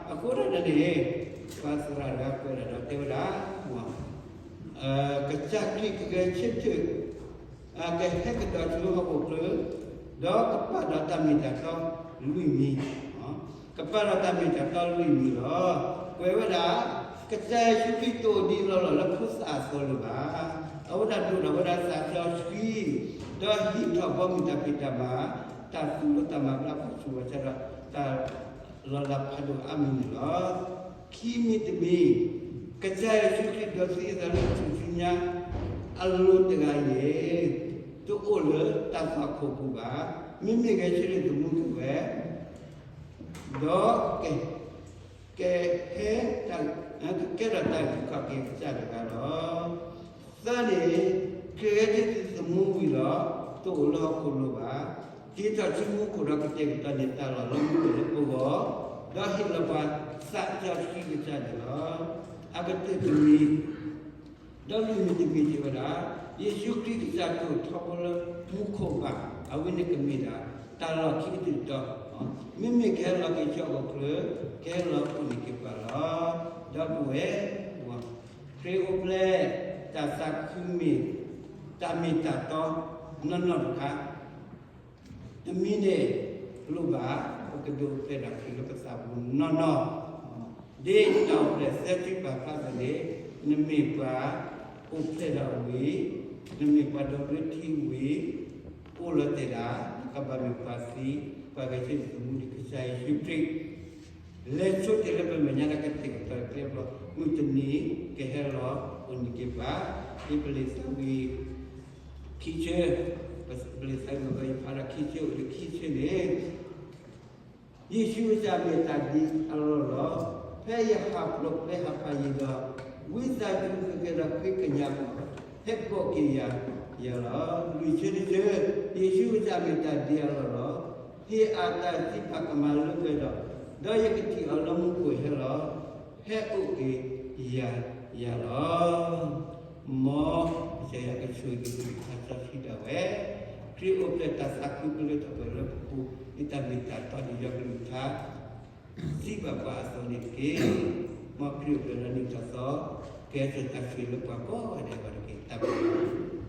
တဂၤကွဲးဒၣ်ဒီးတဲဝဲဒၣ် ကစၢ်ခရံာ်ကဂဲၤဆၢထၢၣ် ကဟဲကဒီးဆူဟီၣ်ခိၣ်ချၢ, ဒီးကပာ်ဒီးတၢ်မ့ၢ်တၢ်တီလွံၢ်မံၤ, ကပာ်ဒီးတၢ်မ့ၢ်တၢ်တီလွံၢ်မံၤလီၤ. ကွဲးဝဲဒၣ်, ကစၢ်ယ့ၣ်ၡူးခရံာ်တအိၣ်ဒံးလီၢ်လီၢ်လၢဖိသၣ်အသိးလၢၤဘၣ်. အဝဲဒၣ်ဒိၣ်ထီၣ်ဝဲဒၣ်သးစီဆှံ, ဒီးဟံးထီၣ်ဘီမုၢ်တၢ်ဖံးတၢ်မၤ, တၢ်သူၣ်လီသးမၤဘျါဖီၣ်ဆူၣ်ဝဲဆၢဒီး တၢ်လီၤလးဖးဒိၣ်အါမံၤန့ၣ်လီၤ. ခံမံၤတမံၤ, ကစၢ်ယ့ၣ်ၡူးခရံာ်ဒီးသံအသးလၢထူၣ်စုညါအလိၤတဂၤအံၤန့ၣ်, တအိၣ်လၢတၢ်သွၣ်ခိၣ်ပူၤဘၣ်. မ့မ့ၢ်ဂဲၤဆၢထၢၣ်သမူထီၣ်ဝဲ ဒီး ကဟဲ ကကဲထီၣ်တၢ်အုၣ်က့ၤခီၣ်က့ၤအကစၢ်တဂၤလီၤ. သၢန့ၣ်, ကဂဲၤဆၢထၢၣ်သမူဝံၤဒီး တအိၣ်လၢဟီၣ်ခိၣ်လိၤဘၣ်. က့ၤထီၣ်ဆူမူခိၣ်ဒီးကတဲာ်ကတီၤန့ၢ်တၢ်လီၢ်လၢမူခိၣ်လၢပဂီၢ်, ဒီးဟ့ၣ်လီၤပှၤသးစီဆှံကစၢ်န့ၣ်လီၤ. အကတၢၢ်တမံၤ ဒီးလွံၢ်မံၤတမံၤစံးဝဲဒၣ်, ယ့ၣ်ၡူးခရံာ်ကစၢ်တအိၣ်ထီဘိလၢမူခိၣ်ဘၣ်. အဝဲန့ၣ်ကမ့ၢ်ဒၣ် တၢ်လီၢ်ခံကတၢၢ်တတီၤ, မ့မ့ၢ်ကဟဲလီၤက့ၤဆူဟီၣ်ခိၣ်ချၢ, ကဟဲလီၤအိၣ်န့ၢ်က့ၤပှၤလီၤ. ဒီပုၢ်ဝဲၢ်, ခရံာ်အိၣ်ဖျဲၣ်တၢ်သးခုမ့ၢ် တၢ်မ့ၢ်တၢ်တီနီၢ်နီၢ်တခါ တမံၤန့ၣ်လိၣ်ဘၣ်, ပကဒုးအိၣ်ဖျဲၣ်ဒီးခရံာ်လၢပသးပူၤနီၢ်နီၢ်, ဒ်တၢ်အိၣ်ဖျဲၣ်သၢထံပာ်ဖျါသးန့ၣ်, နမ့ၢ်ပှၤအိၣ်ဖျဲၣ်ဒီးဝံၤ, နမ့ၢ်ပှၤဒီးဘျၢထံဝံၤ, အိၣ်လီၤတဲာ်ဒၣ် ကဘၣ်မ့ၢ်ပှၤသံ, ပှၤဂဲၤဆၢထၢၣ်သမူဒ်ကစၢ်ယ့ၣ်ၡူးခရံာ် လဲၤဆိတ့ၢ်လၢပမဲာ်ညါဒီးကတဲာ်ကတီၤကျဲဘျီ, မုၢ်တနံၤကဟဲလီၤအိၣ်န့ၢ်က့ၤပှၤ, ဒ်ပလံာ်သးဝံၣ် ခံဆၢ, ပလံာ်သးဝံၣ်ဖးဒီးခံဆၢအိၣ်လၢခံဆၢန့ၣ် ယ့ၣ်ၡူးကစၢ်မ့ၢ်တၢ်ဒ်အလီၢ်လီၤ. ဖဲယဟးဖျိးဖဲဟးဖးယံာ်ဒီး, ဝံသးစူၤဃ့ကညးက့ၤဒီး, ဟဲကိးက့ၤယၤ, ယၤလီၤ. လွံၢ်ဆၢတဆၢ, ယ့ၣ်ၡူးကစၢ်မ့ၢ်တၢ်ဒ်အလီၢ်လီၤ. ဟ့ၣ်အတၢ်စံးပာ်ကမၣ်လၢပှဲၤဒီး, ဒီးယကထံၣ်အီၤလၢမူခိၣ်ဟဲလီၤ. ဟဲအိၣ်က့ၤယၤ, ယၤလီၤ. မ်ကစၢ်ယွၤကဆိၣ်ဂ့ၤက့ၤသးစီဆှံဒၣ်ဝဲ, ခရံာ်အိၣ်ဖျဲၣ်တၢ်သးခုဖဲလၢထီၣ်ပှဲၤလၢပပူၤ, ဒ်တၢ်မ့ၢ်တၢ်တီဒ်ယွၤကလုၢ်ကထါ စံးဘၣ်ပှၤအသိးန့ၣ်တက့ၢ်. မ်ခရံာ်အိၣ်ဖျဲၣ်လၢနံၣ်ထီၣ်သီ, ကဟဲစိာ်တၢ်ဆိၣ်ဂ့ၤလၢပှၤကိးဂၤဒဲးအဂီၢ်တက့ၢ်. တၢ်ဘျုး